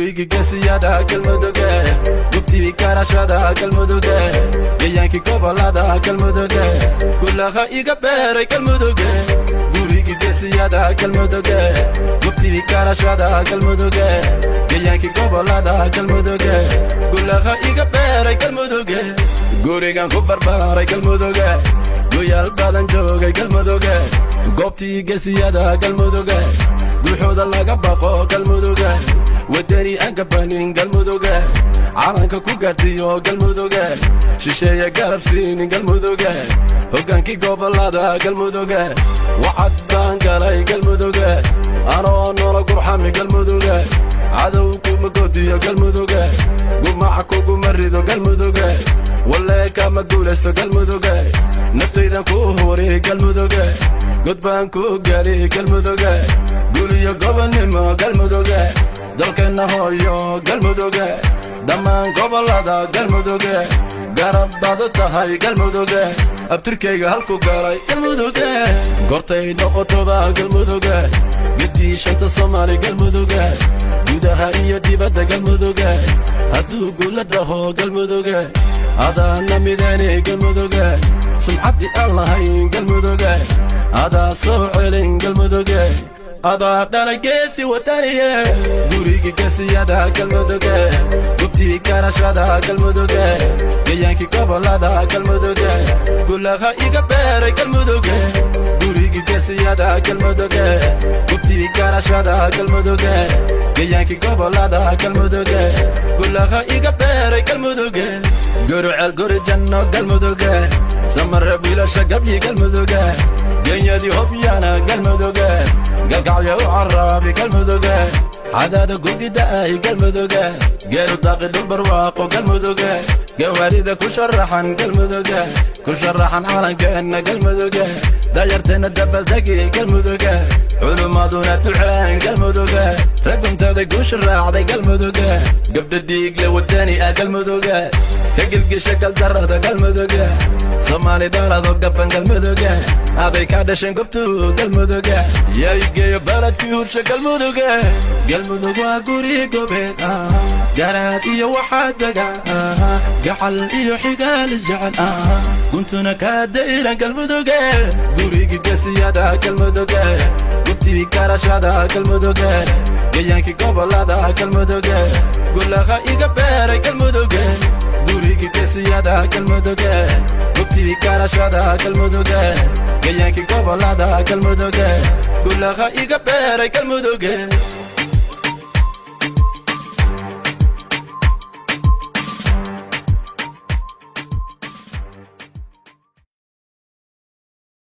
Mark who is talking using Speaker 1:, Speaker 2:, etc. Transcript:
Speaker 1: Gurigii gesiyada Galmuduge, gubtii garashada Galmuduge, gayaankii gobolada Galmuduge, gulaha iga beeray Galmuduge. Gurigii gesiyada Galmuduge, gubtii garashada Galmuduge, gayaankii gobolada Galmuduge, gulaha iga beeray Galmuduge. Gurigan ku barbaaray Galmuduge, guyaal badan joogay Galmuduge, goobtii gesiyada Galmuduge, guuxooda laga baqo Galmuduge, wadani aan gabanin Galmuduge, calanka ku gaardiyo Galmuduge, shisheeye garab siinin Galmuduge, hoggaankii gobolada Galmuduge. Wacad baan galay Galmuduge, anoo noola gurxami Galmuduge, cadow kuma godiyo Galmuduge, gumaca kuguma rido Galmuduge, walee kama guulaysto Galmuduge, naftaydan ku huri Galmuduge, god baan ku gali Galmuduge, guliyo gobolnimo Galmuduge, dalkeenna hooyo Galmuduge, dhammaan gobollada Galmuduge, garab baad u tahay Galmuduge, abtirkayga halku galay Galmuduge. Gortay noqotoba Galmuduge, geddii shanta Soomaali Galmuduge, gudaha iyo dibadda Galmuduge, hadduu guula dhaho Galmuduge, adaana mideeni Galmuduge, sumcaddii aan lahayn Galmuduge, adaa soo celin Galmuduge, adaa dhalay geesi wataniye. Gurigii gesiyada Galmuduge, gubtii garashada Galmuduge, gayaankii gobolada Galmuduge, gulaha iga beeray Galmuduge. Gurigii gesiyada Galmuduge, gubtii garashada Galmuduge, gayaankii gobolada Galmuduge, gulaha iga beeray Galmuduge. Guruceel guri janno Galmuduge, samare wiilasha gabyi Galmuduge, genyadii Hobyana Galmuduge, Galkacyo u caraabi Galmuduge, Cadaada gugida'ay Galmuduge, geelu daaqi dhul barwaaqo Galmuduge, gawaarida ku sharaxan Galmuduge, ku sharaxan calankeenna Galmuduge, dayarteenna dabaldegi Galmuduge, culummaduna duceen Galmuduge, ragguntaday guusha raacday Galmuduge, gabdha dhiigle wadani ah Galmuduge, ka gilgisha galdarrada Galmuduge, Soomaali dhalado gaban Galmuduge, aday ka dhasheen gobtu Galmuduge, yaa igeeyo baladkii hursha Galmuduge. Galmudug waa guri gobeed, garaad iyo waxaa dega gacal iyo xigaal isjecel, guntuna kaa dayran Galmuduge. Gurigii gesiyada Galmuduge, gubtii garashada Galmuduge, gayaankii gobolada Galmuduge, gulaha iga beeray Galmuduge. Gurigii gesiyada Galmuduge, gubtii garashada Galmuduge, gayaankii gobolada Galmuduge, gulaha iga beeray Galmuduge.